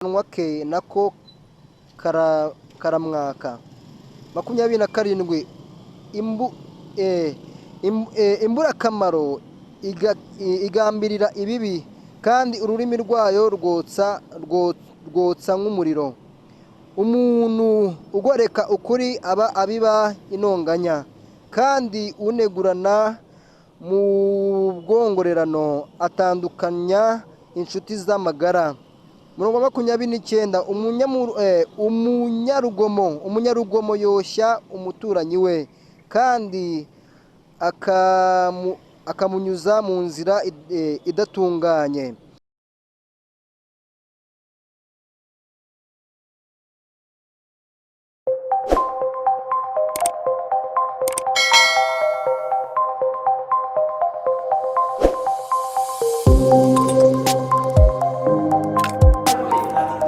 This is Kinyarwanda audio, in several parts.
Akanwa ke nako karamwaka. 27. Imburakamaro igambirira ibibi, kandi ururimi rwayo rwotsa nk'umuriro. Umuntu ugoreka ukuri aba abiba intonganya, kandi unegurana mu bwongorerano atandukanya inshuti z'amagara. Murongo wa 29. Umunyarugomo yoshya umuturanyi we, kandi akamunyuza mu nzira idatunganye.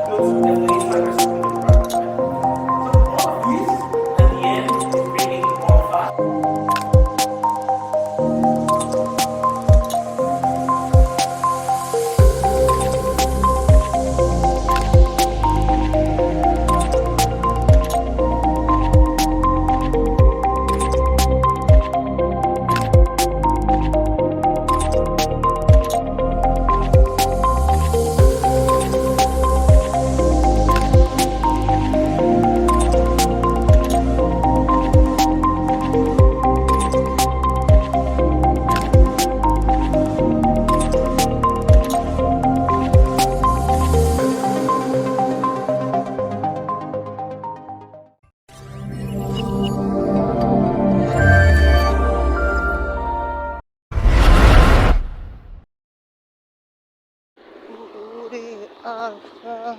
So all of this, at the end, is bringing all of us Uri Alfa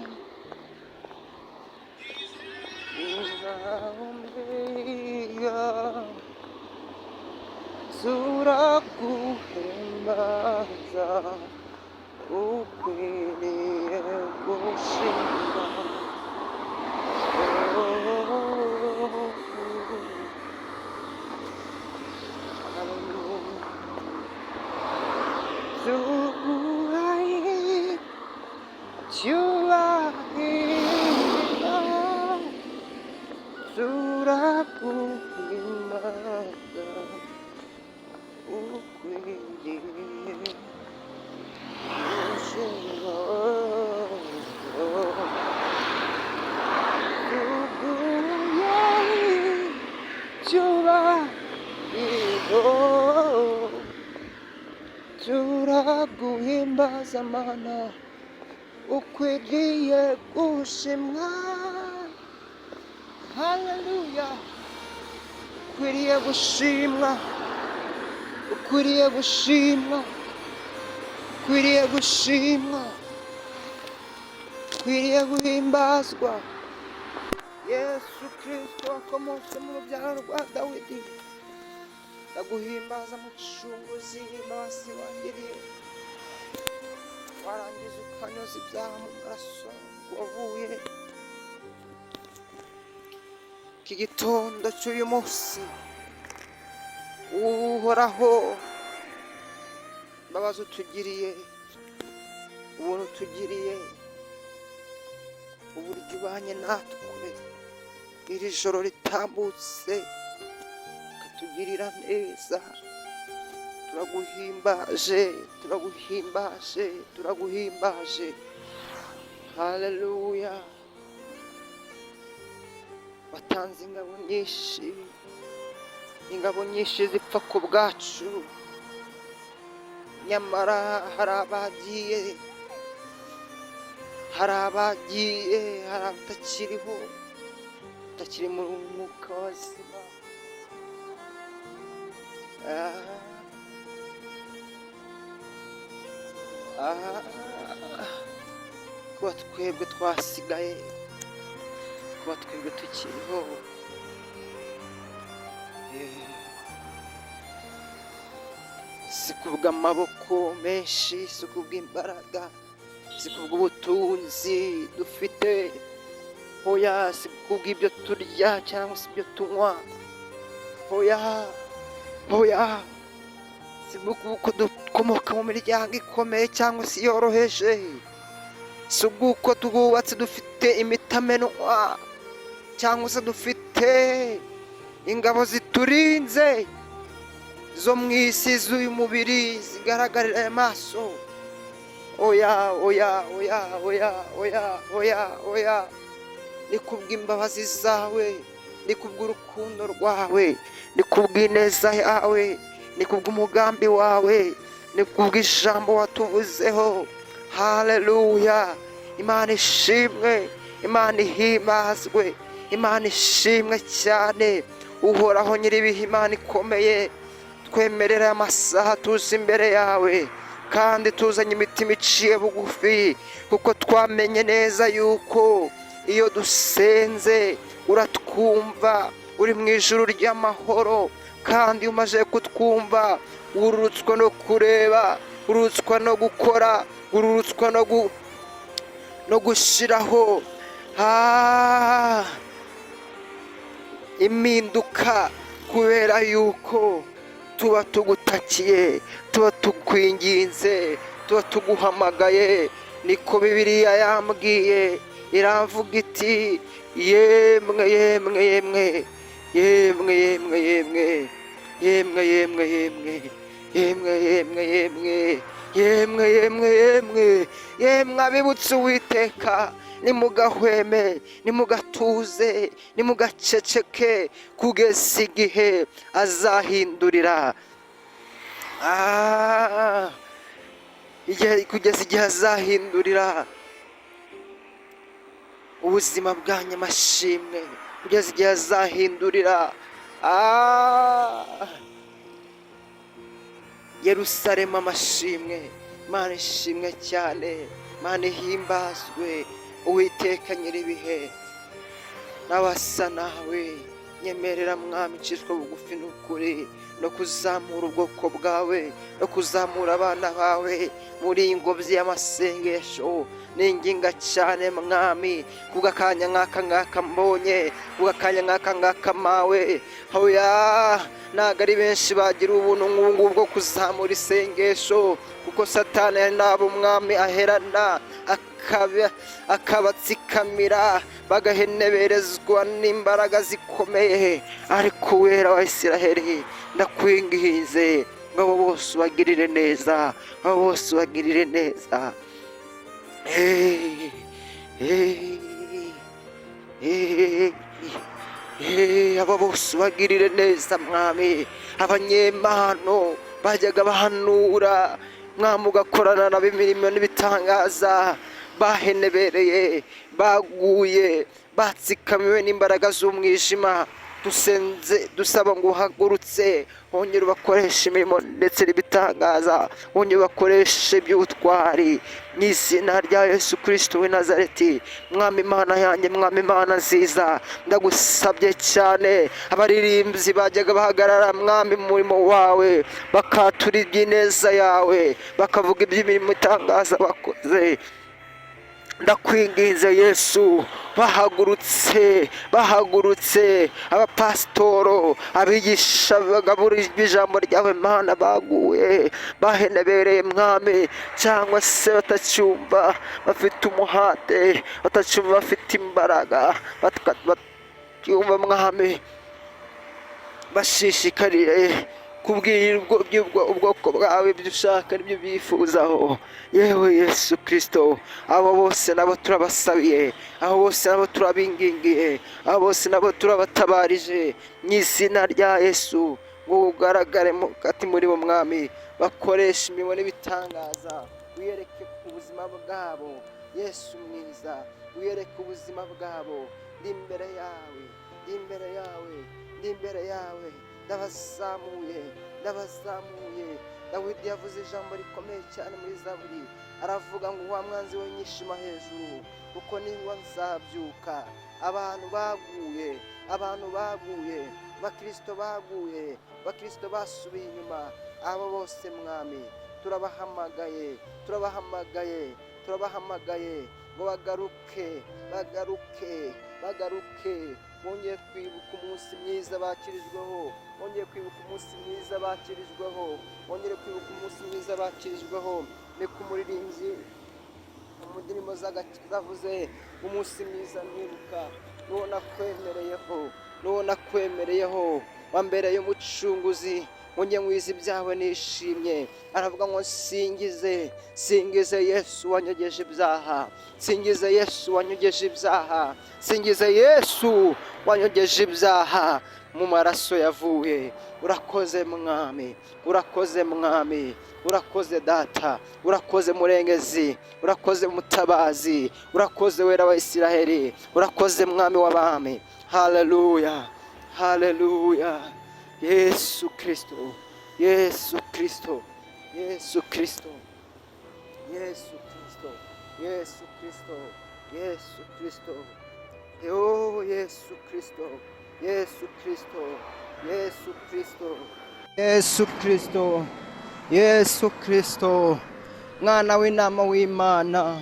na Omega, turaguhimbaza, ukwiriye gushimwa. Oh, hallelujah. Tuguhaye cyubahiro, turaguhimbaza, ukwiriye gushimwa. Tuguhaye cyubahiro, turaguhimbaza, Mana, ukwiriye gushimwa. Haleluya, ukwiriye gushimwa, ukwiriye gushimwa, ukwiriye gushimwa, ukwiriye guhimbazwa. Yesu Kirisito wakomotse mu rubyaro rwa Dawidi, ndaguhimbaza, Mucunguzi, imbabazi wangiriye, warangiza ukanyoza ibyaha mu maraso wavuye. Iki gitondo cy'uyu munsi, Uhoraho, imbabazi utugiriye, ubuntu utugiriye, uburyo ubanye natwe iri joro ritambutse, ukatugirira neza, turaguhimbaje, turaguhimbaje, turaguhimbaje. Haleluya. Watanze ingabo nyinshi, ingabo nyinshi zipfa ku bwacu, nyamara hari abagiye, hari abagiye, hari abatakiriho, batakiri mu mwuka w'abazima. Ah, ah, kuba twebwe twasigaye, kuba twebwe tukiriho, si kubw'amaboko menshi, si kubw'imbaraga, si kubw'ubutunzi dufite, hoya, si kubw'ibyo turya cyangwa se ibyo tunywa, hoya, hoya, si kuko dukomoka mu miryango ikomeye cyangwa se yoroheje, Si ubw'uko twubatse dufite imitamenwa cyangwa se dufite ingabo ziturinze zo mu isi z'uyu mubiri zigaragarira aya maso. Oya, oya, oya, oya, oya, oya, oya! Ni kubw'imbabazi zawe, ni kubw'urukundo rwawe, ni kubw'ineza yawe, ni kubw'umugambi wawe, ni kubw'ijambo watuvuzeho. Haleluya! Imana ishimwe, Imana ihimbazwe, Imana ishimwe cyane. Uhoraho nyir'ibihe, Imana ikomeye, twemerera amasaha tuza imbere yawe kandi tuzanye imitima iciye bugufi, kuko twamenye neza yuko iyo dusenze uratwumva uri mu ijuru ry'amahoro. Kandi iyo umaze kutwumva, ururutswa no kureba, ururutswa no gukora, ururutswa no gushyiraho impinduka, kubera yuko tuba tugutakiye, tuba tukwinginze, tuba tuguhamagaye. Niko Bibiliya yambwiye, iravuga iti: "Yemwe, yemwe, yemwe, yemwe, yemwe, yemwe, yemwe, yemwe, yemwe, yemwe, yemwe, yemwe, yemwe, yemwe, yemwe, yemwe abibutse Uwiteka, nimugahweme, nimugatuze, nimugaceceke kugeza igihe azahindurira kugeza igihe azahindurira ubuzima bwanyu amashimwe, kugeza igihe azahindurira Yerusalemu amashimwe." Imana ishimwe cyane, Imana ihimbazwe. Uwiteka nyir'ibihe, n'abasa nawe, nyemerera Mwami icishwa bugufi n'ukuri no kuzamura ubwoko bwawe, no kuzamura abana bawe muri iyi ngobyi y'amasengesho. Ninginga cyane Mwami, kubw'akanya nk'aka ngaka mbonye, kubw'akanya nk'aka ngaka mawe. Hoya, ntabwo ari benshi bagira ubuntu nk'ubu ngubu bwo kuzamura isengesho, kuko Satani ari nabo Umwami aherana akabatsikamira, bagaheneberezwa n'imbaraga zikomeye. Ariko Uwera wa Isiraheli, ndakwinginze ngo abo bose ubagirire neza, abo bose ubagirire neza. Hey, hey, hey, hey, abo bose ubagirire neza Mwami. Abanyempano bajyaga bahanura, Mwami, ugakorana nabo imirimo n'ibitangaza, bahenebereye, baguye, batsikamiwe n'imbaraga z'umwijima, dusenze dusaba ngo uhagurutse wongere ubakoreshe imirimo ndetse n'ibitangaza, wongere ubakoreshe iby'ubutwari mu izina rya Yesu Kirisito w'i Nazareti. Mwami Imana yanjye, Mwami Imana nziza, ndagusabye cyane. Abaririmbyi bajyaga bahagarara, Mwami, mu murimo wawe, bakatura iby'ineza yawe, bakavuga iby'imirimo itangaza bakoze, ndakwinginze Yesu, bahagurutse, bahagurutse. Abapasitoro, abigisha bagabura ijambo ryawe Mana, baguye, bahenebereye Mwami, cyangwa se batacyumva bafite umuhate, batacyumva bafite imbaraga, batacyumva Mwami bashishikariye kubwira ubwoko bwawe ibyo ushaka n'ibyo byifuzaho. Yewe Yesu Kirisito, abo bose nabo turabasabiye, abo bose nabo turabingingiye, abo bose nabo turabatabarije mu izina rya Yesu, ngo ugaragare hagati muri bo Mwami, bakoresha imirimo n'ibitangaza, wiyereke ubuzima bwabo. Yesu mwiza, wiyereke ubuzima bwabo. Ndi imbere yawe, ndi imbere yawe, ndi imbere yawe, ndabazamuye, ndabazamuye. Dawidi yavuze ijambo rikomeye cyane muri Zaburi, aravuga ngo: "Wa mwanzi we, nyishima hejuru, kuko ningwa nzabyuka." Abantu baguye, abantu baguye, Bakirisito baguye, Bakirisito basubiye inyuma, abo bose Mwami turabahamagaye, turabahamagaye, turabahamagaye ngo bagaruke, bagaruke, bagaruke, bongeye kwibuka umunsi mwiza bakirijweho, bongeye kwibuka umunsi mwiza bakirijweho, bongere kwibuka umunsi mwiza bakirijweho. Ni ku muririmbyi. Ndirimbo z'agakiza avuze umunsi mwiza nibuka n'uwo nakwemereyeho, n'uwo nakwemereyeho, wambereye umucunguzi, ngo njye nkwiza ibyawe nishimye. Aravuga ngo singize, singize Yesu wanyogeje ibyaha, singize Yesu wanyogeje ibyaha, singize Yesu wanyogeje ibyaha mu maraso yavuye. Urakoze Mwami, urakoze Mwami, urakoze Data, urakoze Murengezi, urakoze Mutabazi, urakoze Wera wa Isiraheli, urakoze Mwami w'abami. Haleluya, haleluya! Yesu Kristo, Yesu Kristo, Yesu Kristo, Yesu Kristo, Yesu Kristo, Yesu Kristo. Oh, Yesu Kristo, Yesu Kristo, Yesu Kristo, Yesu Kristo, Yesu Kristo, Mwana w'intama w'Imana,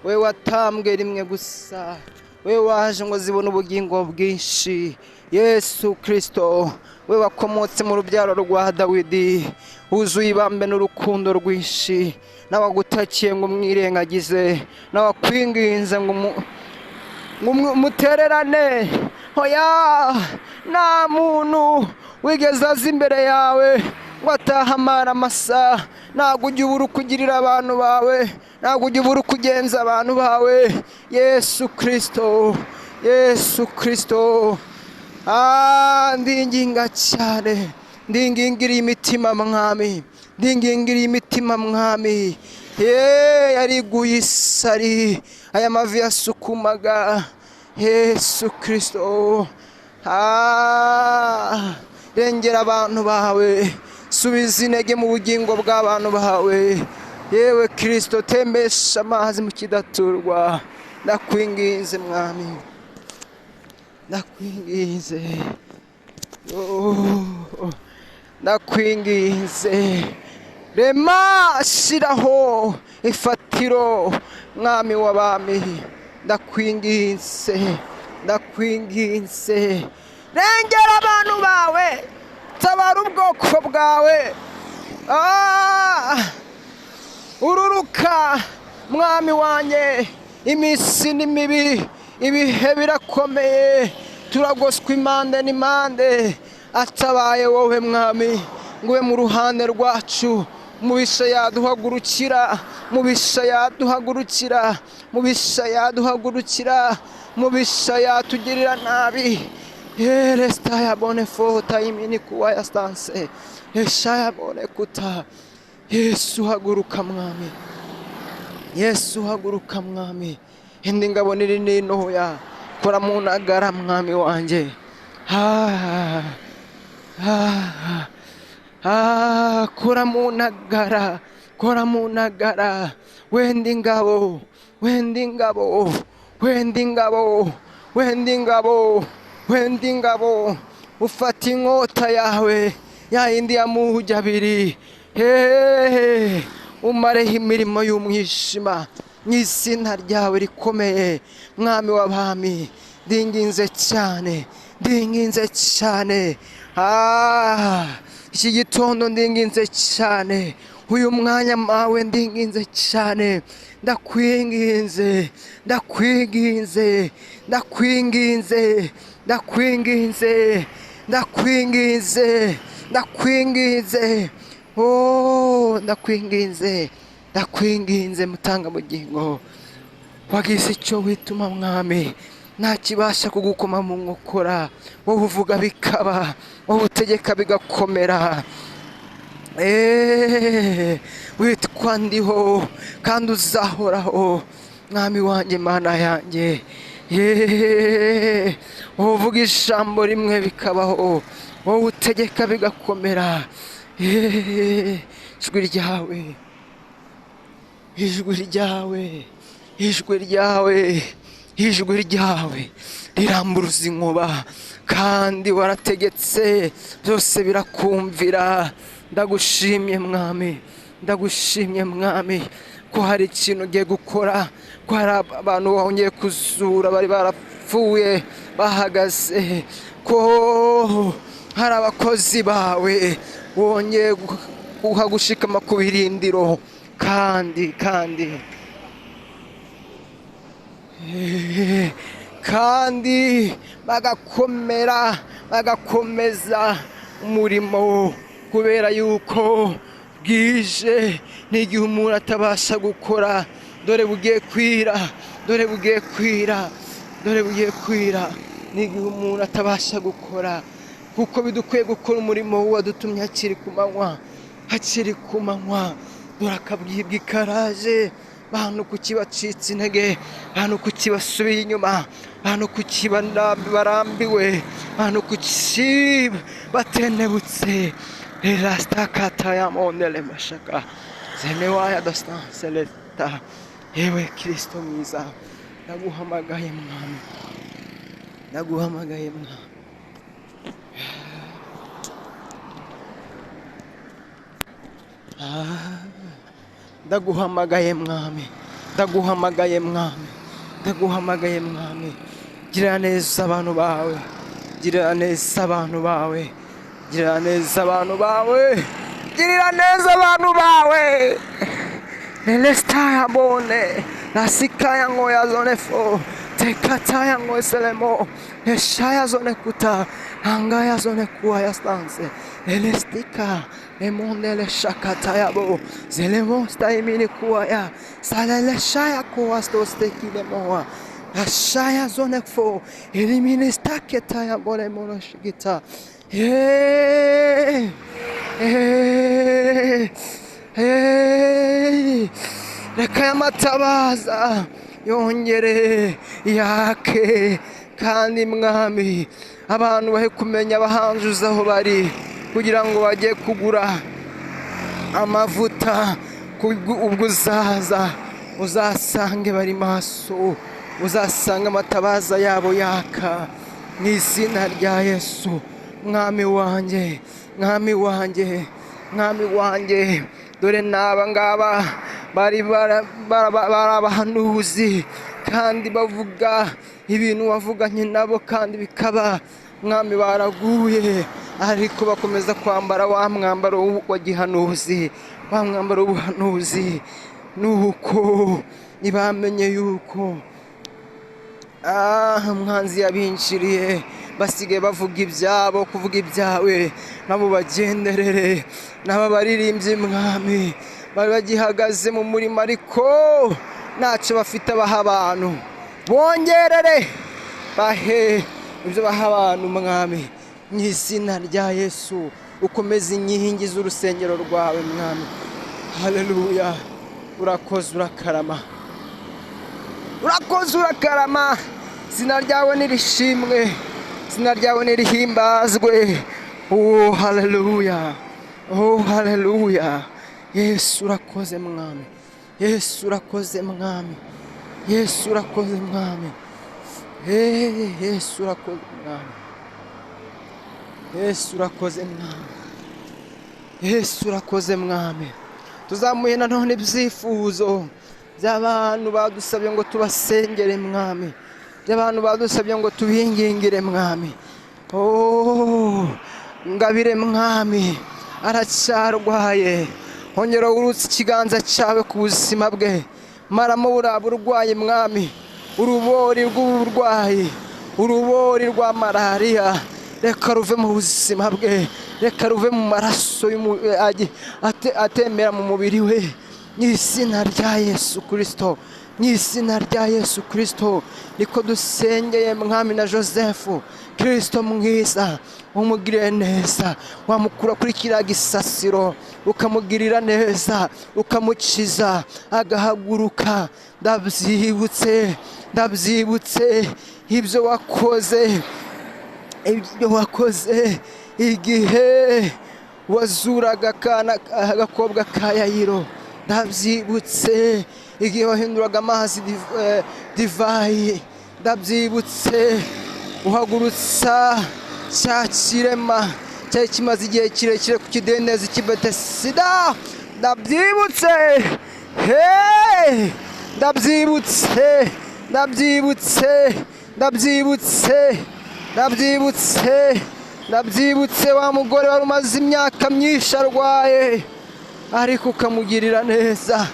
we watambwe rimwe gusa, we waje ngo zibone ubugingo bwinshi. Yesu Kristo, we wakomotse mu rubyaro rwa Dawidi, wuzuye ibambe n'urukundo rwinshi, n'abagutakiye ngo umwirengagize, n'abakwinginze ngo mutererane. Hoya, nta muntu wigeze aza imbere yawe ngo atahe amara amasa. Ntabwo ujya ubura uko ugirira abantu bawe, ntabwo ujya ubura uko ugenza abantu bawe. Yesu Kirisito, Yesu Kirisito, ndinginga cyane, ndingingiriye imitima Mwami, ndingingiriye imitima Mwami. Ye yariguye isari, aya mavi yasukumaga. Yesu Kirisito, rengera abantu bawe, subiza intege mu bugingo bw'abantu bawe. Yewe Kirisito, tembesha amazi mu kidaturwa. Ndakwinginze Mwami, ndakwinginze. Oh, ndakwinginze, rema, shyiraho ifatiro, Mwami w'abami. Ndakwinginze, ndakwinginze, rengera abantu bawe, tabara ubwoko bwawe. Ururuka Mwami wanjye, iminsi ni mibi, ibihe birakomeye, turagoswa impande n'impande. Atabaye wowe Mwami ngo ube mu ruhande rwacu, mubisha yaduhagurukira, mubisha yaduhagurukira, mubisha yaduhagurukira, mubisha yatugirira nabi. Eresita yabone fota imini kuwa yastanse esha yabone kuta. Yesu haguruka Mwami, Yesu haguruka Mwami. Indi ngabo nini n'intoya, kora mu ntagara Mwami wanjye. Kora mu ntagara, kora mu ntagara. Wenda ingabo, wenda ingabo, wenda ingabo, wenda ingabo, wenda ingabo. Ufata inkota yawe ya yindi ya muhujya abiri, hehe, umareho imirimo y'umwijima mu izina ryawe rikomeye. Mwami w'abami, ndinginze cyane, ndinginze cyane. Iki gitondo ndinginze cyane, uyu mwanya mawe ndinginze cyane. Ndakwinginze, ndakwinginze, ndakwinginze, ndakwinginze, ndakwinginze, ndakwinginze. Oh, ndakwinginze, ndakwinginze mutangabugingo wagize icyo wituma Mwami, nta kibasha kugukoma mu nkokora. Wowe uvuga bikaba, wowe utegeka bigakomera. Witwa Ndiho kandi uzahoraho, Mwami wanjye, Mana yanjye. Wowe uvuga ijambo rimwe bikabaho, wowe utegeka bigakomera. Ijwi ryawe, ijwi ryawe, ijwi ryawe, ijwi ryawe riramburuza inkuba, kandi warategetse byose birakumvira. Ndagushimye Mwami, ndagushimye Mwami, ko hari ikintu ugiye gukora, ko hari abantu wongeye kuzura bari barapfuye bahagaze, ko hari abakozi bawe wongeye gushikama ku birindiro. Kandi Kandi bagakomera, bagakomeza umurimo, kubera yuko bwije n'igihe umuntu atabasha gukora. Dore bugiye kwira, dore bugiye kwira, dore bugiye kwira n'igihe umuntu atabasha gukora, kuko bidukwiye gukora umurimo wadutumye hakiri ku manywa, hakiri ku manywa. Dore akabwibwi karaje. Bantu kuki bacitse intege? Bantu kuki basubiye inyuma? Bantu kuki barambiwe? Bantu kuki batenebutse? Erastakatayamondele mashaka zenewaya dastanseleta. Yewe Kristo mwiza, ndaguhamagaye Mwami, ndaguhamagaye Mwami. Ndaguhamagaye Mwami, ndaguhamagaye Mwami, ndaguhamagaye Mwami. Girira neza abantu bawe, girira neza abantu bawe, girira neza abantu bawe, girira neza abantu bawe. Nelestaya bone nasikaya ngoya zone fo tekataya ngoselemo neshaya zone kuta angaya zone kuwa ya stanse elestika emondele shakataya bo zelemo staimini kuwa ya salele shaya kuwa stostekile moa ashaya zone fo elimine staketaya bone mono shigita. Hey, hey, hey. Reka y'amatabaza yongere yake, kandi Mwami abantu bahe kumenya abahanjuzi aho bari, kugira ngo bajye kugura amavuta. Ubwo uzaza uzasange bari maso, uzasanga amatabaza yabo yaka mu izina rya Yesu. Mwami wanjye, Mwami wanjye, Mwami wanjye, dore n'aba ngaba bari abahanuzi kandi bavuga ibintu wavuganye nabo kandi bikaba. Mwami baraguye, ariko bakomeza kwambara wa mwambaro wa gihanuzi, wa mwambaro w'ubuhanuzi. Nuko ntibamenye yuko umwanzi yabinjiriye, basigaye bavuga ibyabo, kuvuga ibyawe nabo bagenderere. N'aba baririmbyi Mwami bari bagihagaze mu murimo, ariko ntacyo bafite baha abantu. Bongerere bahe ibyo baha abantu Mwami, mu izina rya Yesu. Ukomeze inkingi z'urusengero rwawe Mwami. Haleluya. Urakoze urakarama, urakoze urakarama. Izina ryawe nirishimwe, izina ryawe nirihimbazwe. Oh haleluya, oh haleluya. Yesu urakoze Mwami, Yesu urakoze Mwami, Yesu urakoze Mwami. Yesu urakoze Mwami, Yesu urakoze Mwami, Yesu urakoze Mwami. Tuzamuye nanone ibyifuzo by'abantu badusabye ngo tubasengere Mwami, by'abantu badusabye ngo tubingingire Mwami. Oh Ngabire Mwami aracyarwaye, hongera urutse ikiganza cyawe ku buzima bwe, maramo buriya burwayi Mwami, urubori rw'uburwayi, urubori rwa malariya, reka ruve mu buzima bwe, reka ruve mu maraso atemera mu mubiri we, mu izina rya Yesu Kristo, mu izina rya Yesu Kristo. Niko dusengeye Mwami na Joseph Kristo mwiza, umugirire neza, wamukura kuri kiriya gisasiro ukamugirira neza, ukamukiza agahaguruka. Ndabyibutse, ndabyibutse ibyo wakoze, ibyo wakoze igihe wazuraga akana agakobwa ka Yayiro. Ndabyibutse igihe wahinduraga amazi divayi. Ndabyibutse uhagurutsa cya kirema cyari kimaze igihe kirekire ku kidendezi cy'i Betesida. Ndabyibutse, hey! Ndabyibutse, ndabyibutse, ndabyibutse, ndabyibutse, ndabyibutse wa mugore wari umaze imyaka myinshi arwaye, ariko ukamugirira neza.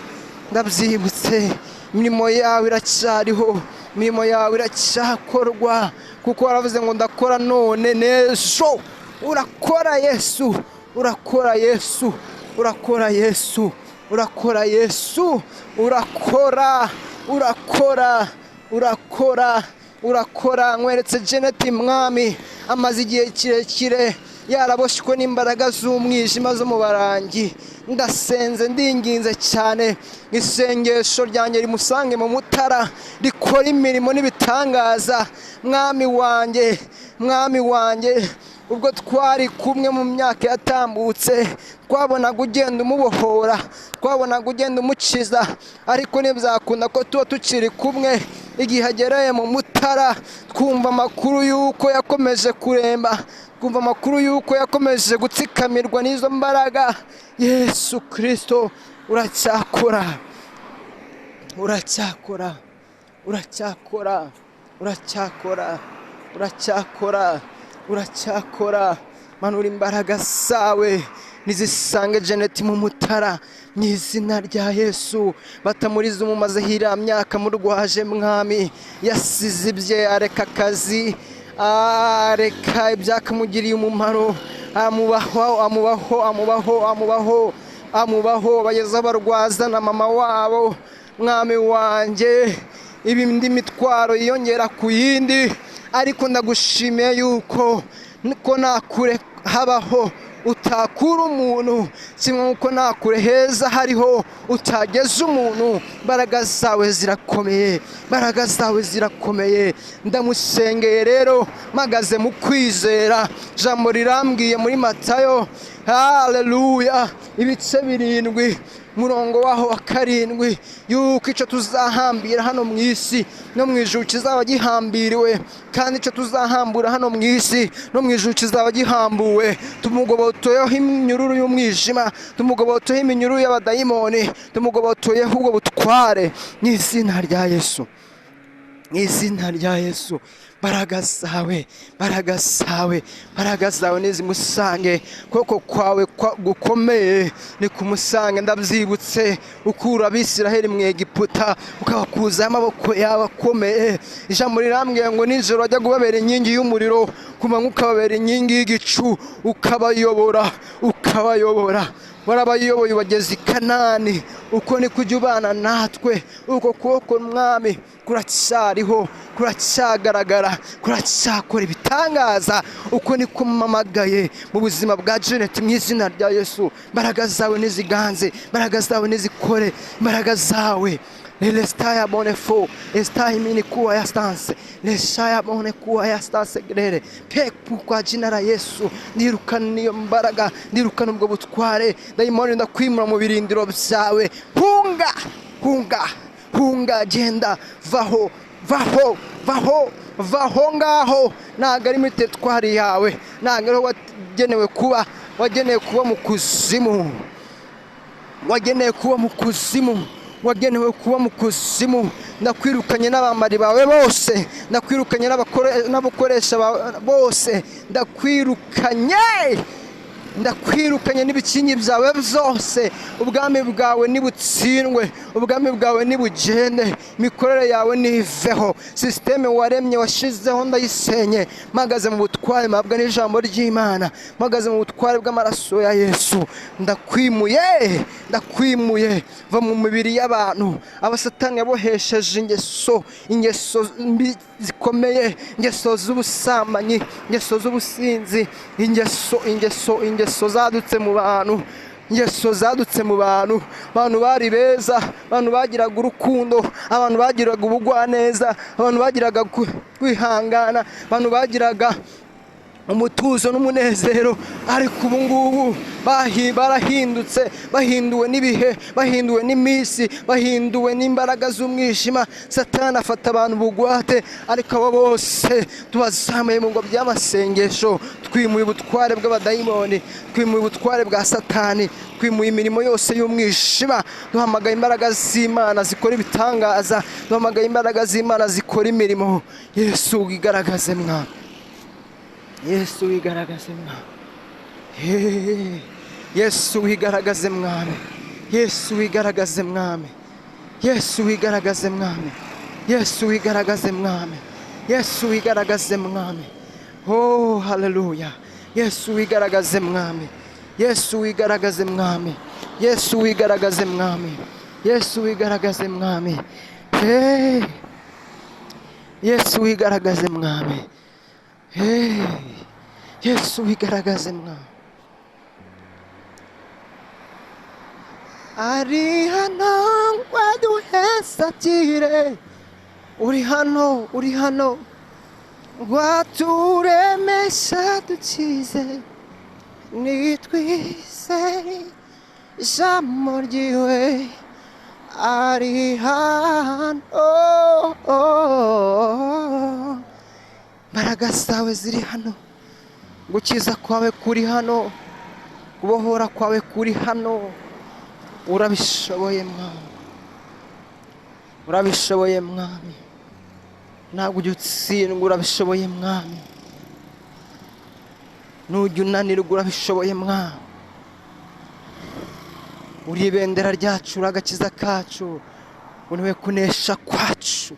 Ndabyibutse, imirimo yawe iracyariho, Imirimo yawe iracyakorwa, kuko waravuze ngo ndakora none n'ejo. Urakora Yesu, urakora Yesu, urakora Yesu, urakora Yesu, urakora, urakora, urakora, urakora. Nkweretse Janet, Mwami, amaze igihe kirekire yaraboshywe n'imbaraga z'umwijima zo mu barangi. Ndasenze, ndinginze cyane, isengesho ryanjye rimusange mu Mutara, rikora imirimo n'ibitangaza. Mwami wanjye, Mwami wanjye, ubwo twari kumwe mu myaka yatambutse, twabonaga ugenda umubohora, twabonaga ugenda umukiza, ariko ntibyakunda ko tuba tukiri kumwe. Igihe agereye mu Mutara, twumva amakuru y'uko yakomeje kuremba, twumva amakuru y'uko yakomeje gutsikamirwa n'izo mbaraga. Yesu Kirisito, uracyakora, uracyakora, uracyakora, uracyakora, uracyakora, uracyakora. Manura imbaraga zawe nizisange Janet mu Mutara mu izina rya Yesu. Batamuriza umumazeho iriya myaka murwaje, Mwami, yasize ibye, areka akazi, areka ibyakamugiriye umumaro, amubaho, amubaho, amubaho, amubaho, amubaho, bageze barwaza na mama wabo. Mwami wanjye, ibindi mitwaro yiyongera ku yindi, ariko ndagushimiye yuko ko nta kure habaho utakura umuntu, kimwe nk'uko nta kure heza hariho utageza umuntu. Imbaraga zawe zirakomeye, imbaraga zawe zirakomeye. Ndamusengeye rero mpagaze mu kwizera. Ijambo rirambwiye muri Matayo, haleluya, ibice 7, murongo waho wa 7, yuko icyo tuzahambira hano mu isi no mu ijuru kizaba gihambiriwe, kandi icyo tuzahambura hano mu isi no mu ijuru kizaba gihambuwe. Tumugobotoyeho iminyururu y'umwijima, tumugobotoyeho iminyururu y'abadayimoni, tumugobotoyeho ubwo butware mu izina rya Yesu, mu izina rya Yesu. Mbaraga zawe, mbaraga zawe, mbaraga zawe nizimusange. Ukuboko kwawe gukomeye ni kumusange. Ndabyibutse ukura Abisiraheli mu Egiputa, ukabakuzaho amaboko yawe akomeye. Ijambo rirambwiye ngo nijoro wajya kubabera inkingi y'umuriro, ku manywa ukababera inkingi y'igicu, ukabayobora, ukabayobora. Warabayoboye ubageza i Kanani. Uko niko ujya ubana natwe. Uko kuboko, Mwami, kuracyariho, kuracyagaragara, kuracyakora ibitangaza. Uko niko mpamagaye mu buzima bwa Janet mu izina rya Yesu. Imbaraga zawe niziganze, imbaraga zawe nizikore, imbaraga zawe. Lelestaya bonefo, estahi mini kuwa ya stanse, leshaya bone kuwa ya stanse grere, pepu kwa jina la Yesu. Nirukana iyo mbaraga, nirukana ubwo butware, dayimoni ndakwimura mu birindiro byawe. Hunga, hunga, hunga, genda, vaho, vaho, vaho, vaho ngaho. Ntabwo ari muri teritwari yawe, ntabwo ariho wagenewe kuba, wagenewe kuba mu kuzimu, wagenewe kuba mu kuzimu, wagenewe kuba mu kuzimu. Ndakwirukanye n'abambari bawe bose, ndakwirukanye n'abakoresha bawe bose, ndakwirukanye, ndakwirukanye n'ibikingi byawe byose. Ubwami bwawe nibutsindwe, ubwami bwawe nibugende, imikorere yawe niveho. Sisiteme waremye washizeho ndayisenye, mpagaze mu butware mpabwa n'ijambo ry'Imana, mpagaze mu butware bw'amaraso ya Yesu. Ndakwimuye, ndakwimuye, va mu mibiri y'abantu. Abasatani yabohesheje ingeso, ingeso mbi zikomeye, ingeso z'ubusambanyi, ingeso z'ubusinzi, ingeso, ingeso, ingeso zadutse mu bantu, ingeso zadutse mu bantu. Abantu bari beza, abantu bagiraga urukundo, abantu bagiraga ubugwaneza, abantu bagiraga kwihangana, abantu bagiraga umutuzo n'umunezero, ariko ubu ngubu barahindutse, bahinduwe n'ibihe, bahinduwe n'iminsi, bahinduwe n'imbaraga z'umwijima. Satani afata abantu bugwate, ariko abo bose tubazamuye mu ngobyi y'amasengesho. Twimuye ubutware bw'abadayimoni, twimuye ubutware bwa Satani, twimuye imirimo yose y'umwijima. Duhamagaye imbaraga z'Imana zikora ibitangaza, duhamagaye imbaraga z'Imana zikora imirimo. Yesu wigaragaze, Mwami. Yesu wigaragaze, Mwami. Yesu wigaragaze, Mwami. Yesu wigaragaze, Mwami. Yesu wigaragaze, Mwami. Yesu wigaragaze Mwami, Yesu wigaragaze Mwami. Oh, haleluya. Yesu wigaragaze Mwami, Yesu wigaragaze Mwami, Yesu wigaragaze Mwami, Yesu wigaragaze Mwami. Hey. Yesu wigaragaze Mwami. Hey. Yesu wigaragaze Mwami. Ari hano ngo aduhesatire, uri hano, uri hano ngo aturemeshe dukize, nitwizere ijambo ryiwe. Ari hano, imbaraga zawe ziri hano, gukiza kwawe kuri hano, kubohora kwawe kuri hano. Urabishoboye Mwami, urabishoboye Mwami, ntabwo ujya utsindwa, urabishoboye Mwami, nujya unanirwa, urabishoboye Mwami. Uri ibendera ryacu, uri agakiza kacu, uri kunesha kwacu.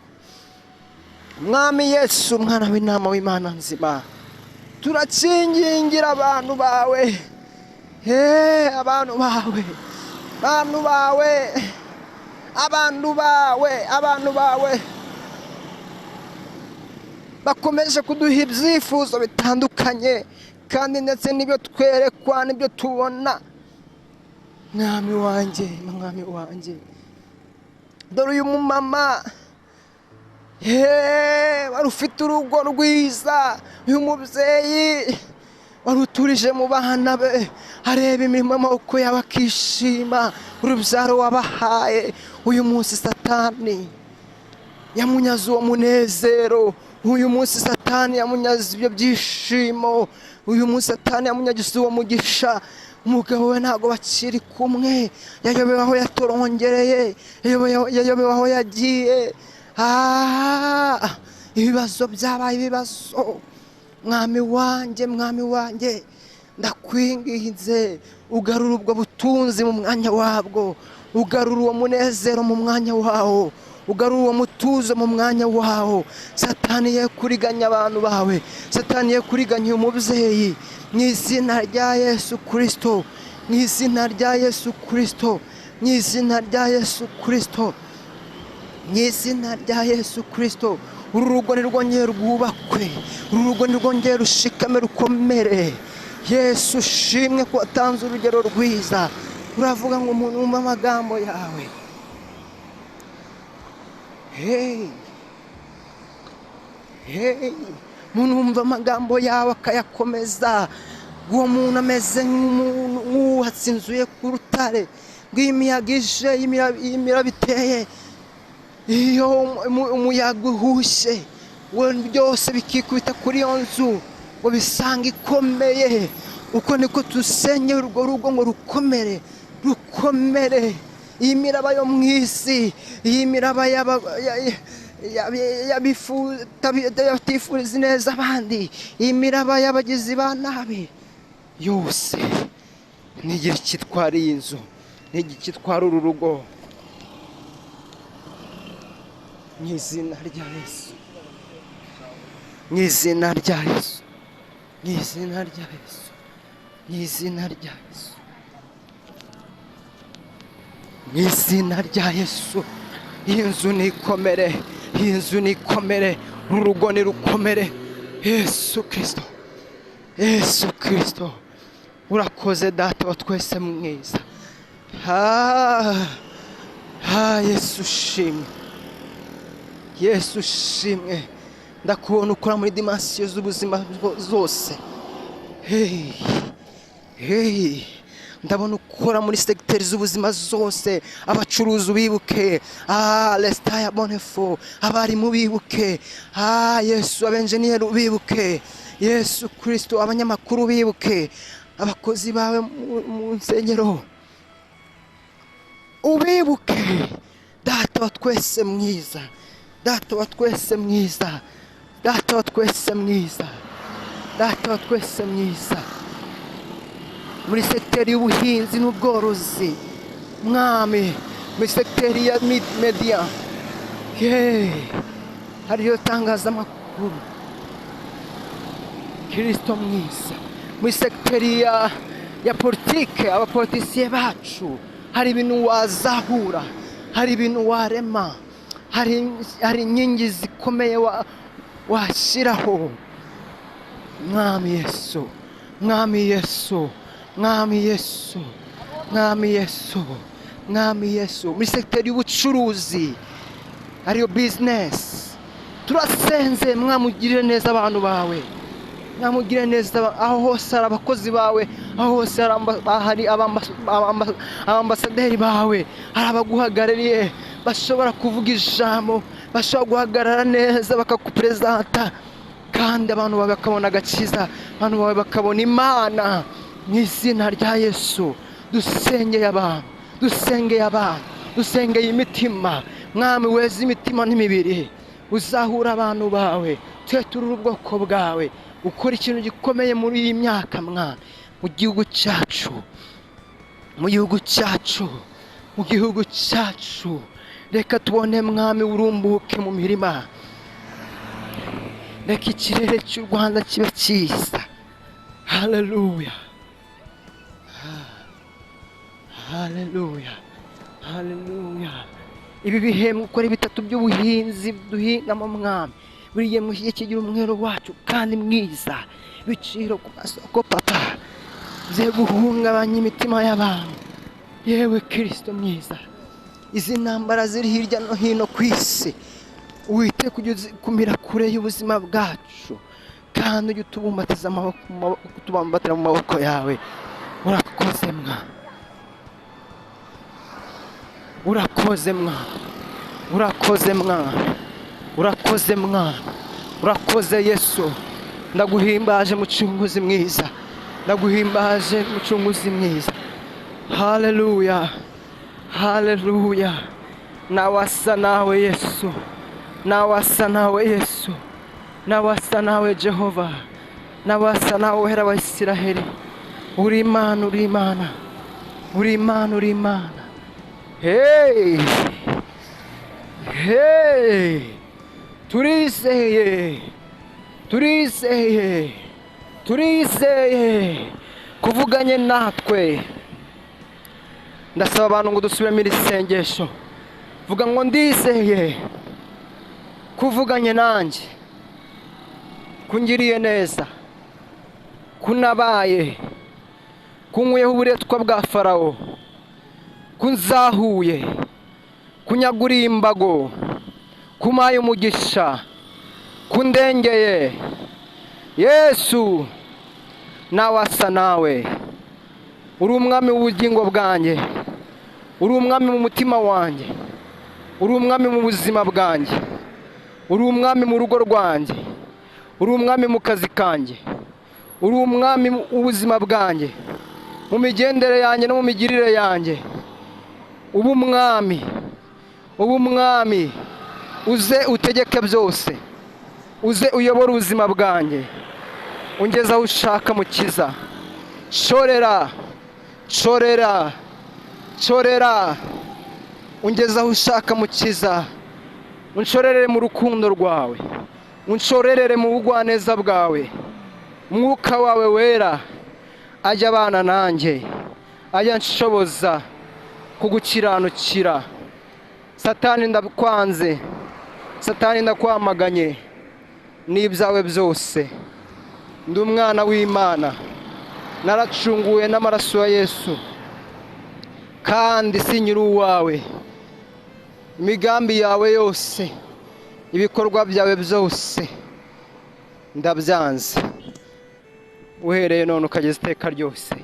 Mwami Yesu, umwana w'intama w'Imana nzima, turakingingira abantu bawe, abantu bawe, abantu bawe, abantu bawe, abantu bawe bakomeje kuduha ibyifuzo bitandukanye, kandi ndetse n'ibyo twerekwa n'ibyo tubona. Mwami wanjye, Mwami wanjye, dore uyu mumama wari ufite urugo rwiza, uyu mubyeyi wari uturije mu bana be, areba imirimo y'amaboko yabo akishima urubyaro wabahaye. Uyu munsi Satani yamunyaze uwo munezero, uyu munsi Satani yamunyaze ibyo byishimo, uyu munsi Satani yamunyagize uwo mugisha. Umugabo we ntabwo bakiri kumwe, yayobewe aho yatorongereye, yayobewe aho yagiye. Ibibazo byabaye ibibazo. Mwami wanjye, Mwami wanjye, ndakwinginze ugarura ubwo butunzi mu mwanya wabwo, ugarura uwo munezero mu mwanya wawo, ugarura uwo mutuzo mu mwanya wawo. Satani ye kuriganya abantu bawe, Satani ye kuriganya uyu mubyeyi, mu izina rya Yesu Kristo, mu izina rya Yesu Kristo, mu izina rya Yesu Kristo, mu izina rya Yesu Kristo. Uru rugo nirwongere rwubakwe, uru rugo nirwongere rushikame rukomere. Yesu ushimwe ko watanze urugero rwiza, uravuga ngo umuntu wumva amagambo yawe. Hey, hey, umuntu wumva amagambo yawe akayakomeza, uwo muntu ameze nk'umuntu wubatse inzu ye ku rutare, rw'imiyaga ije, y'imiraba iteye, iyo umuyaga uhushye byose bikikubita kuri iyo nzu ngo bisanga ikomeye. Uko niko dusenyera urwo rugo ngo rukomere, rukomere. Iyi miraba yo mu isi, iyi miraba y'abatifuriza neza abandi, iyi miraba y'abagizi ba nabi yose ntigira icyo itwara iyi nzu, ntigira icyo itwara uru rugo. Mu izina rya Yesu, mu izina rya Yesu, mu izina rya Yesu, mu izina rya Yesu, mu izina rya Yesu. Iyi nzu nikomere, iyi nzu nikomere, uru rugo nirukomere. Yesu Kristo, Yesu Kristo, urakoze Data wa twese mwiza. Yesu ushimwe, Yesu ushimwe. Ndakubona ukora muri dimansiyo z'ubuzima zose. Hey, hey, ndabona ukora muri segiteri z'ubuzima zose. Abacuruzi ubibuke, Lesitaya Bonefo, abarimu bibuke, Yesu, abenjeniyeri ubibuke, Yesu Kristo, abanyamakuru bibuke, abakozi bawe mu nsengero ubibuke. Data wa twese mwiza, Data wa twese mwiza, Data wa twese mwiza, Data wa twese mwiza. Muri sekiteri y'ubuhinzi n'ubworozi Mwami, muri sekiteri ya media, Okay, hariyo tangazamakuru. Kirisito mwiza, muri segiteri ya politike, abapolitisiye bacu, hari ibintu wazahura, hari ibintu warema, hari inkingi zikomeye washyiraho. Mwami Yesu, Mwami Yesu, Mwami Yesu, Mwami Yesu, Mwami Yesu. Muri segiteri y'ubucuruzi, ariyo business, turasenze, mwamugirire neza abantu bawe, mwamugirire neza. Aho hose hari abakozi bawe, aho hose hari abambasaderi bawe, hari abaguhagarariye bashobora kuvuga ijambo, bashobora guhagarara neza bakakuperezanta, kandi abantu bawe bakabona agakiza, abantu bawe bakabona Imana. Mu izina rya Yesu, dusengeye abantu, dusengeye abantu, dusengeye imitima. Mwami, weza imitima n'imibiri, uzahura abantu bawe, twe turi ubwoko bwawe. Ukora ikintu gikomeye muri iyi myaka, Mwami, mu gihugu cyacu, mu gihugu cyacu, mu gihugu cyacu. Reka tubone, Mwami, urumbuke mu mirima. Reka ikirere cy'u Rwanda kibe cyiza. Haleluya, haleluya, haleluya. Ibi bihembwe uko ari bitatu by'ubuhinzi duhingamo, Mwami, buri gihe mu kigira umwero wacu kandi mwiza. Ibiciro ku masoko, Papa, ze guhungabanya imitima y'abantu. Yewe Kirisito mwiza, izi ntambara ziri hirya no hino ku isi, wite kujya kumira kure y'ubuzima bwacu, kandi ujye utubumbatiza amaboko utubambatira mu maboko yawe. Urakoze mwa, urakoze mwa, urakoze mwa, urakoze mwa, urakoze Yesu. Ndaguhimbaje, Mucunguzi mwiza, ndaguhimbaje, Mucunguzi mwiza. Haleluya, haleluya. Nawasa nawe Yesu, nawasa nawe Yesu, nawasa nawe Jehova, nawasa nawe Wera wa Isiraheli. Uri Imana, uri Imana, uri Imana, uri Imana. Hey, hey, turizeye, turizeye, turizeye kuvuganye natwe. Ndasaba abantu ngo dusubiremo iri sengesho. Vuga ngo: "Ndizeye kuvuganye nanjye, kungiriye neza, kunabaye, kunkuyeho uburetwa bwa Farawo, kunzahuye, kunyaguriye imbago, kumpaye umugisha, kundengeye. Yesu, nawe asa nawe. Uri umwami w'ubugingo bwanjye, uri umwami mu mutima wanjye, uri umwami mu buzima bwanjye, uri umwami mu rugo rwanjye, uri umwami mu kazi kanjye, uri umwami w'ubuzima bwanjye, mu migendere yanjye no mu migirire yanjye. Uba umwami, uba umwami, uze utegeke byose, uze uyobore ubuzima bwanjye, ungeze aho ushaka. Mukiza, shorera, shorera, shorera, ungeze aho ushaka. Mukiza, unshorerere mu rukundo rwawe, unshorerere mu bugwaneza bwawe. Umwuka wawe wera ajya abana nanjye, ajya anshoboza kugukiranukira. Satani, ndakwanze. Satani, ndakwamaganye n'ibyawe byose. Ndi umwana w'Imana, naracunguwe n'amaraso ya Yesu, kandi sinyiri uwawe. Imigambi yawe yose, ibikorwa byawe byose, ndabyanze uhereye none ukageza iteka ryose,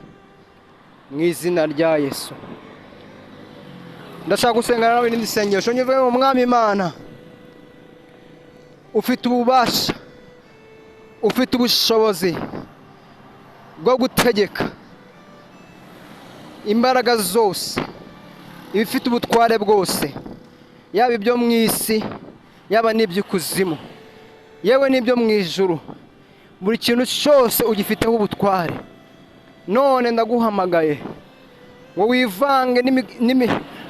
mu izina rya Yesu. Ndashaka gusengana nawe irindi sengesho. Nyivuge mu Mwami Imana, ufite ububasha, ufite ubushobozi bwo gutegeka imbaraga zose, ibifite ubutware bwose, yaba ibyo mu isi, yaba n'iby'ikuzimu, yewe n'ibyo mu ijuru. Buri kintu cyose ugifiteho ubutware. None ndaguhamagaye ngo wivange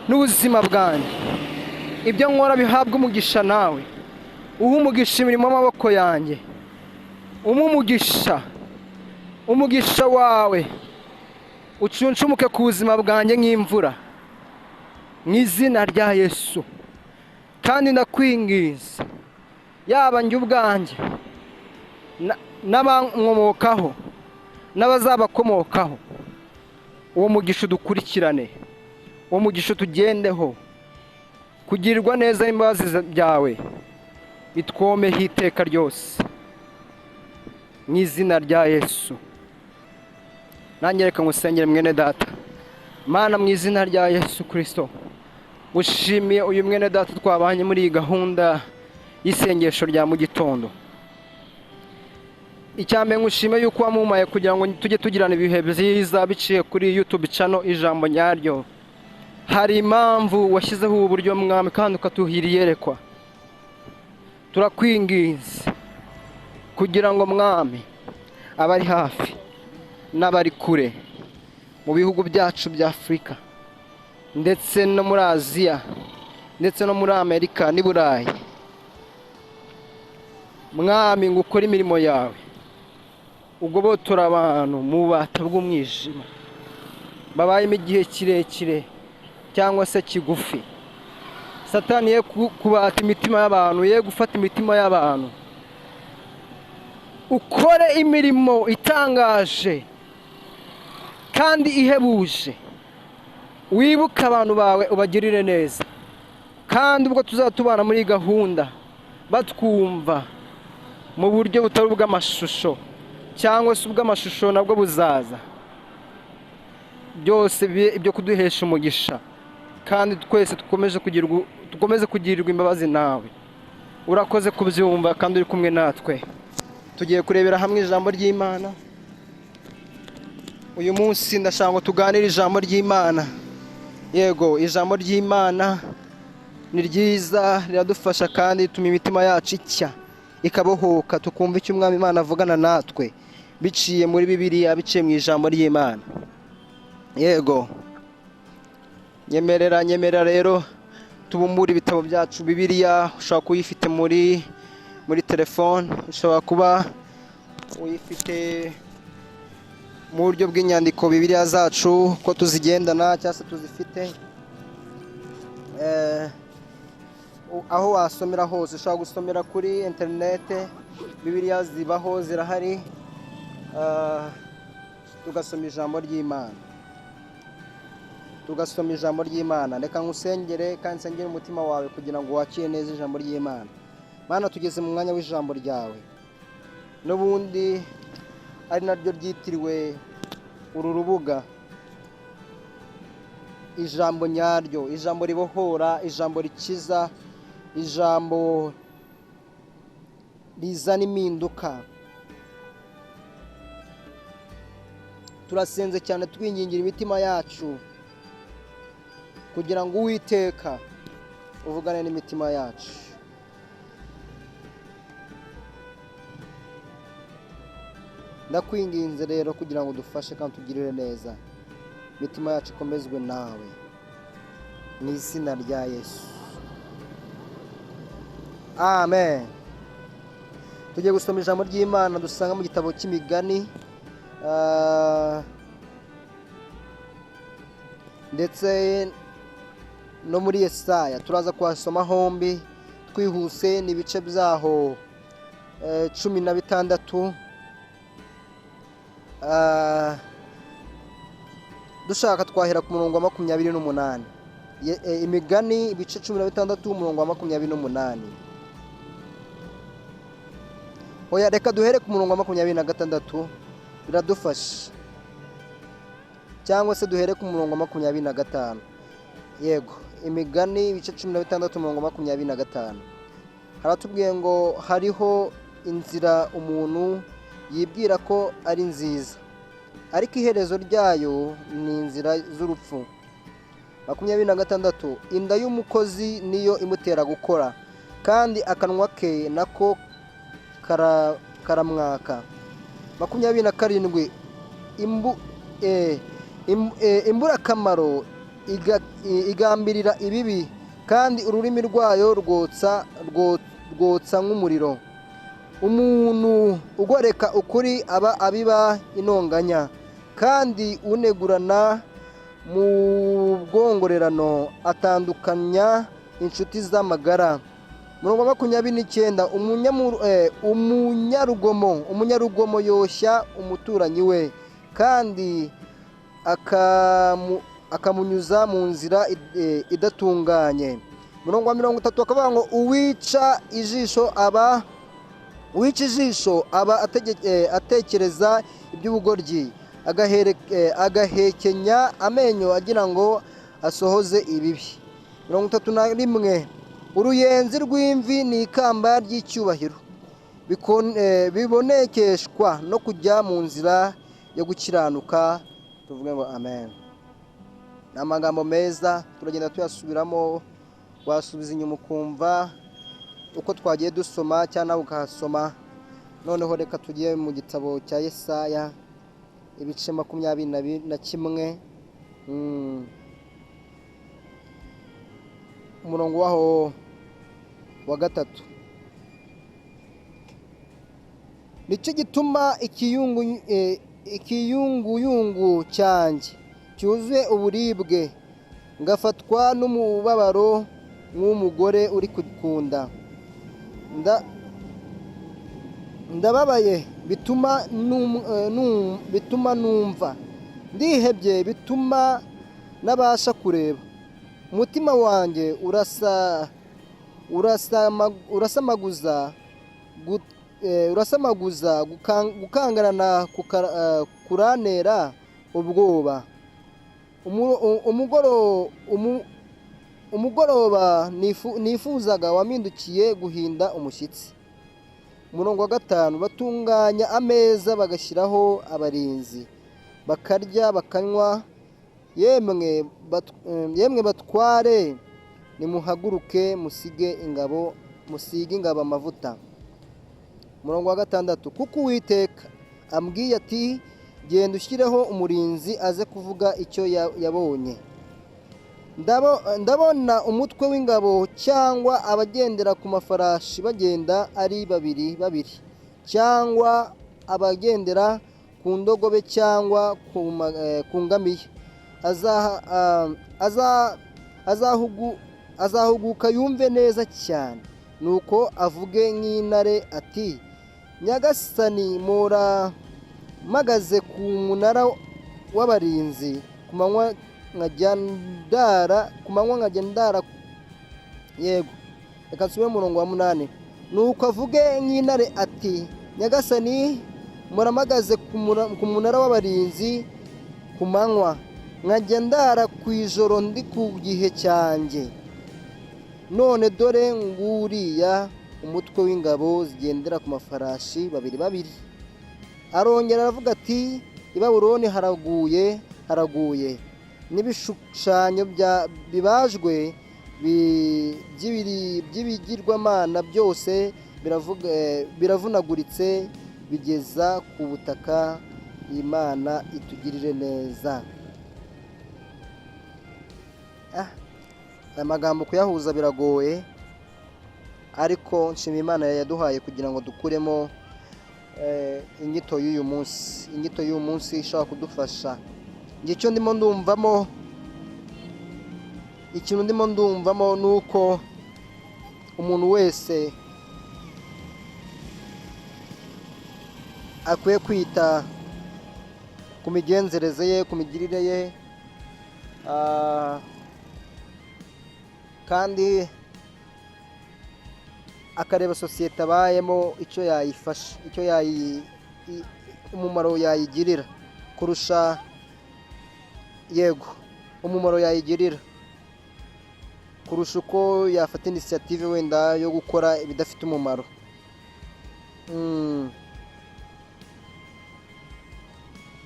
n'ubuzima bwanjye. Ibyo nkora bihabwe umugisha nawe. Uhe umugisha imirimo y'amaboko yanjye, umuhe umugisha, umugisha wawe ucuncumuke ku buzima bwanjye nk'imvura, mu izina rya Yesu. Kandi ndakwinginze, yaba njye ubwanjye n'abankomokaho n'abazabakomokaho, uwo mugisha udukurikirane, uwo mugisha utugendeho. Kugirirwa neza n'imbabazi byawe bitwomeho iteka ryose, mu izina rya Yesu. Nanjye reka ngusengere, mwene data. Mana, mu izina rya Yesu Kirisito, ushimiye uyu mwene data twabanye muri iyi gahunda y'isengesho rya mu gitondo. Icya mbere, ngushime yuko wamumaye kugira ngo tujye tugirana ibihe byiza biciye kuri YouTube channel Ijambo Nyaryo. Hari impamvu washyizeho ubu buryo, Mwami, kandi ukatuhira iyerekwa. Turakwinginze kugira ngo, Mwami, abari hafi n'abari kure mu bihugu byacu bya Afurika, ndetse no muri Aziya, ndetse no muri Amerika n'i Burayi, Mwami, ngo ukore imirimo yawe, ugobotora abantu mu bubata bw'umwijima babayemo igihe kirekire cyangwa se kigufi. Satani ye kubata imitima y'abantu, ye gufata imitima y'abantu. Ukore imirimo itangaje kandi ihebuje, wibuke abantu bawe, ubagirire neza. Kandi ubwo tuzatubana muri iyi gahunda batwumva mu buryo butari ubw'amashusho, cyangwa se ubw'amashusho nabwo buzaza, byose bibe ibyo kuduhesha umugisha, kandi twese dukomeze kugirirwa imbabazi nawe. Urakoze kubyumva kandi uri kumwe natwe. Tugiye kurebera hamwe ijambo ry'Imana uyu munsi. Ndashaka ngo tuganire ijambo ry'Imana. Yego, ijambo ry'Imana ni ryiza, riradufasha kandi rituma imitima yacu icya, ikabohoka, tukumva icyo Umwami Imana avugana natwe biciye muri Bibiliya, biciye mu ijambo ry'Imana. Yego, nyemerera, nyemerera rero tubumbure ibitabo byacu. Bibiliya ushobora kuba uyifite muri telefone, ushobora kuba uyifite mu buryo bw'inyandiko, Bibiliya zacu ko tuzigendana cyangwa se tuzifite. Aho wasomera hose, ushobora gusomera kuri interinete, Bibiliya zibaho, zirahari. Tugasoma ijambo ry'Imana, tugasoma ijambo ry'Imana. Reka nkusengere kandi nsengere umutima wawe kugira ngo wakire neza ijambo ry'Imana. Mana, tugeze mu mwanya w'ijambo ryawe, n'ubundi ari naryo ryitiriwe uru rubuga, Ijambo Nyaryo, ijambo ribohora, ijambo rikiza, ijambo rizana impinduka. Turasenze cyane twingingira imitima yacu kugira ngo Uwiteka uvugane n'imitima yacu. Ndakwinginze rero kugira ngo udufashe kandi tugirire neza, imitima yacu ikomezwe nawe, mu izina rya Yesu, amen. Tugiye gusoma ijambo ry'Imana dusanga mu gitabo cy'Imigani, ndetse no muri Yesaya. Turaza kuhasoma hombi twihuse. Ni ibice byaho 16. Dushaka twahera ku murongo wa 28. Imigani ibice 16, umurongo wa 28. Oya, reka duhere ku murongo wa 26, biradufasha, cyangwa se duhere ku murongo wa 25. Yego, Imigani ibice 16, umurongo wa 25, haratubwiye ngo: "Hariho inzira umuntu yibwira ko ari nziza, ariko iherezo ryayo ni inzira z'urupfu." 26: "Inda y'umukozi niyo imutera gukora, kandi akanwa ke nako karamwaka." 27: "Imburakamaro igambirira ibibi, Kandi ururimi rwayo rwotsa nk'umuriro. Umuntu ugoreka ukuri aba abiba intonganya, kandi unegurana mu bwongorerano atandukanya inshuti z'amagara. Umurongo wa 29: Umunyarugomo yoshya umuturanyi we, kandi akamunyuza mu nzira idatunganye. Umurongo wa 30 akavuga ngo uwica ijisho aba atekereza iby'ubugoryi, agahekenya amenyo agira ngo asohoze ibibi. 31: Uruyenzi rw'imvi ni ikamba ry'icyubahiro, bibonekeshwa no kujya mu nzira yo gukiranuka. Tuvuge ngo amen. Ni amagambo meza, turagenda tuyasubiramo. Wasubiza inyuma ukumva uko twagiye dusoma, cyangwa nawe ukahasoma. Noneho reka tujye mu gitabo cya Yesaya, ibice 21, umurongo waho wa 3: Nicyo gituma ikiyunguyungu cyanjye cyuzuye uburibwe, ngafatwa n'umubabaro nk'umugore uri kunda. Ndababaye, bituma numva ndihebye, bituma ntabasha kureba. Umutima wanjye urasamaguza, gukangarana kurantera ubwoba. Umugoroba nifuzaga wampindukiye guhinda umushyitsi. Umurongo wa 5: Batunganya ameza, bagashyiraho abarinzi, bakarya, bakanywa. Yemwe batware, nimuhaguruke, musige ingabo amavuta. Umurongo wa 6: Kuko Uwiteka ambwiye ati: "Genda ushyireho umurinzi aze kuvuga icyo yabonye." Ndabona umutwe w'ingabo cyangwa abagendera ku mafarashi bagenda ari babiri babiri, cyangwa abagendera ku ndogobe cyangwa ku ngamiya. Azahuguka yumve neza cyane, nuko avuge nk'intare ati: "Nyagasani, mpora mpagaze ku munara w'abarinzi ku manywa, nkajya ndara ku manywa, nkajya ndara." Yego, reka nsubire mu murongo wa 8: Nuko avuge nk'intare ati: "Nyagasani, mpora mpagaze ku munara w'abarinzi ku manywa, nkajya ndara ku ijoro ndi ku gihe cyanjye. None dore nguriya umutwe w'ingabo zigendera ku mafarashi babiri babiri." Arongera aravuga ati: "I Babuloni haraguye, haraguye! N'ibishushanyo bibajwe by'ibigirwamana byose biravunaguritse bigeza ku butaka." Imana itugirire neza. Aya magambo kuyahuza biragoye, ariko nshima Imana yaduhaye kugira ngo dukuremo inyito y'uyu munsi, inyito y'uyu munsi ishobora kudufasha. Njye icyo ndimo ndumvamo, ikintu ndimo ndumvamo ni uko umuntu wese akwiye kwita ku migenzereze ye, ku migirire ye, kandi akareba sosiyete abayemo icyo yayifasha, icyo yayi umumaro yayigirira kurusha, yego, umumaro yayigirira kurusha uko yafata initiative wenda yo gukora ibidafite umumaro.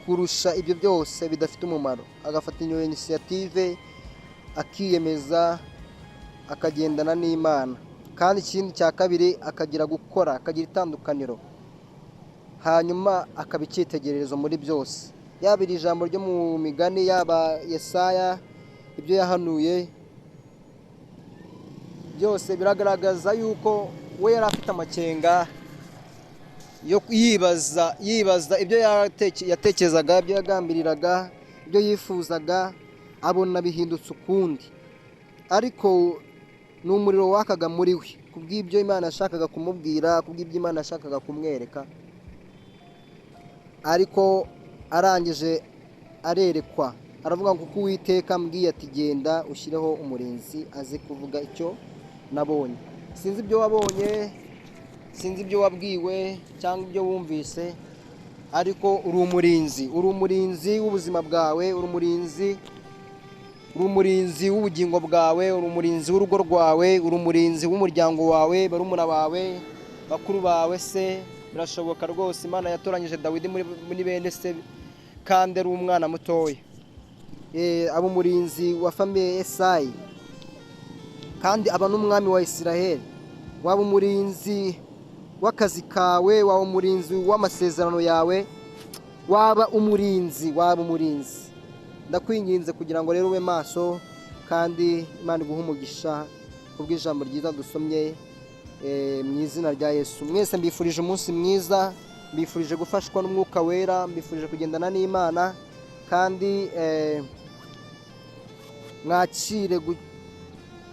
Kurusha ibyo byose bidafite umumaro, agafata iyo initiative, akiyemeza, akagendana n'Imana. Kandi ikindi cya kabiri, akagira gukora, akagira itandukaniro, hanyuma akaba icyitegererezo muri byose, yaba iri jambo ryo mu Migani, yaba Yesaya ibyo yahanuye. Byose biragaragaza yuko we yari afite amakenga yo yibaza ibyo yatekerezaga, ibyo yagambiriraga, ibyo yifuzaga, abona bihindutse ukundi. Ariko ni umuriro wakaga muri we kubw'ibyo Imana yashakaga kumubwira, kubw'ibyo Imana yashakaga kumwereka. Ariko arangije arerekwa, aravuga ngo kuko Uwiteka ambwiye ati genda ushyireho umurinzi aze kuvuga icyo nabonye. Sinzi ibyo wabonye, sinzi ibyo wabwiwe cyangwa ibyo wumvise, ariko uri umurinzi, uri umurinzi w'ubuzima bwawe, uri umurinzi, uri umurinzi w'ubugingo bwawe, uri umurinzi w'urugo rwawe, uri umurinzi w'umuryango wawe, barumuna bawe, bakuru bawe se. Birashoboka rwose, Imana yatoranyije Dawidi muri bene se kandi ari umwana mutoya. Aba umurinzi wa famille Esayi, kandi aba n'umwami wa Isiraheli. Waba umurinzi w'akazi kawe, waba umurinzi w'amasezerano yawe, waba umurinzi, waba umurinzi. Ndakwinginze kugira ngo rero ube maso, kandi Imana iguhe umugisha kubw'ijambo ryiza dusomye, mu izina rya Yesu. Mwese mbifurije umunsi mwiza, mbifurije gufashwa n'Umwuka Wera, mbifurije kugendana n'Imana, kandi mwakire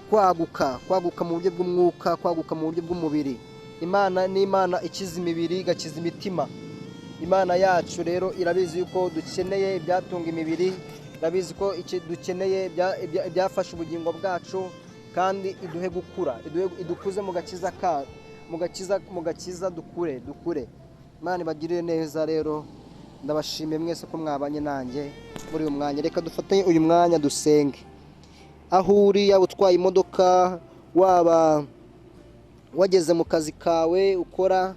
kwaguka, kwaguka mu buryo bw'umwuka, kwaguka mu buryo bw'umubiri. Imana ni Imana ikiza imibiri, igakiza imitima. Imana yacu rero irabizi yuko dukeneye ibyatunga imibiri, irabizi ko dukeneye ibyafasha ubugingo bwacu, kandi iduhe gukura, idukuze mu gakiza ka, mu gakiza, mu gakiza dukure, dukure. Imana ibagirire neza rero, ndabashimiye mwese ko mwabanye nanjye muri uyu mwanya. Reka dufate uyu mwanya dusenge. Aho uri, yaba utwaye imodoka, waba wageze mu kazi kawe ukora,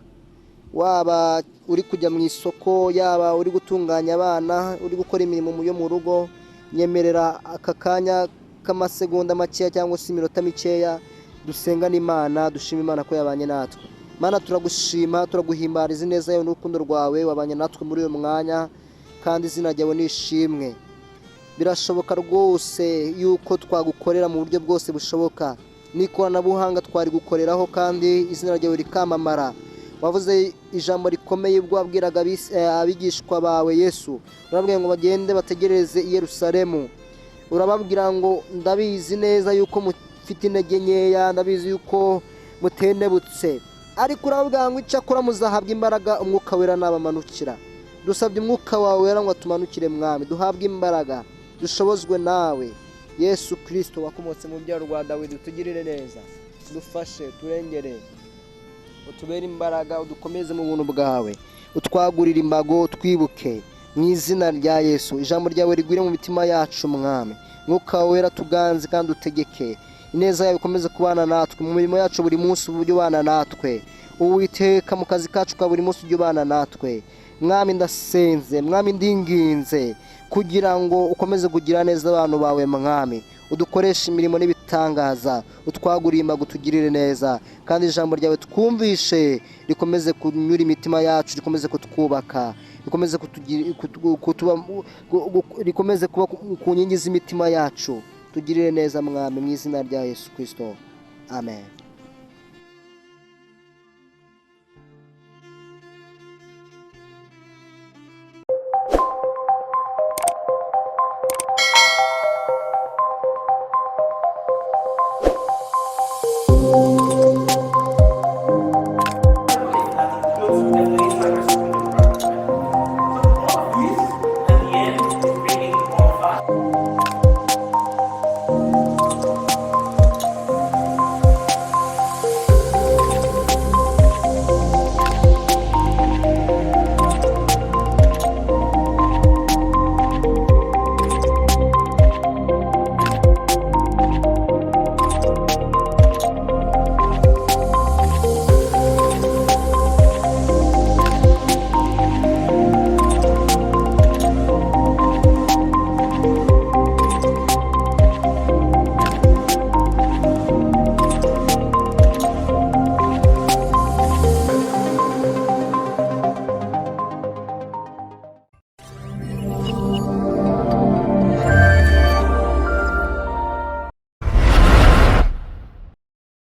waba uri kujya mu isoko, yaba uri gutunganya abana, uri gukora imirimo yo mu rugo, nyemerera aka kanya k'amasegonda makeya cyangwa se iminota mikeya dusengane Imana, dushima Imana ko yabanye natwe. Mana, turagushima, turaguhimbariza ineza yawe n'urukundo rwawe, wabanye natwe muri uyu mwanya, kandi izina ryawe ni ishimwe. Birashoboka rwose yuko twagukorera mu buryo bwose bushoboka, n'ikoranabuhanga twari gukoreraho, kandi izina ryawe rikamamara. Wavuze ijambo rikomeye ubwo wabwiraga abigishwa bawe Yesu, urababwira ngo bagende bategereze i Yerusalemu. Urababwira ngo ndabizi neza yuko mufite intege nkeya, ndabizi yuko mutenebutse, ariko urababwira ngo icyakora muzahabwa imbaraga Umwuka Wera nabamanukira. Dusabye Umwuka wawe Wera ngo atumanukire Mwami, duhabwe imbaraga, dushobozwe nawe Yesu Kristo wakomotse mu rubyaro rwa Dawidi. Utugirire neza, dufashe, turengere, utubere imbaraga, udukomeze mu buntu bwawe, utwagurire imbago, twibuke mu izina rya Yesu. Ijambo ryawe rigwire mu mitima yacu Mwami. Mwuka Wera tuganze kandi utegeke, ineza yawe ikomeze kubana natwe mu mirimo yacu buri munsi, uburyo ubana natwe Uwiteka, mu kazi kacu ka buri munsi ujye ubana natwe Mwami. Ndasenze Mwami, ndinginze kugira ngo ukomeze kugira neza abantu bawe Mwami, udukoreshe imirimo n'ibitangaza, utwagurire imbago, utugirire neza, kandi ijambo ryawe twumvishe rikomeze kunyura imitima yacu, rikomeze kutwubaka, rikomeze rikomeze kuba ku nkingi z'imitima yacu. Tugirire neza Mwami, mu izina rya Yesu Kristo, amen.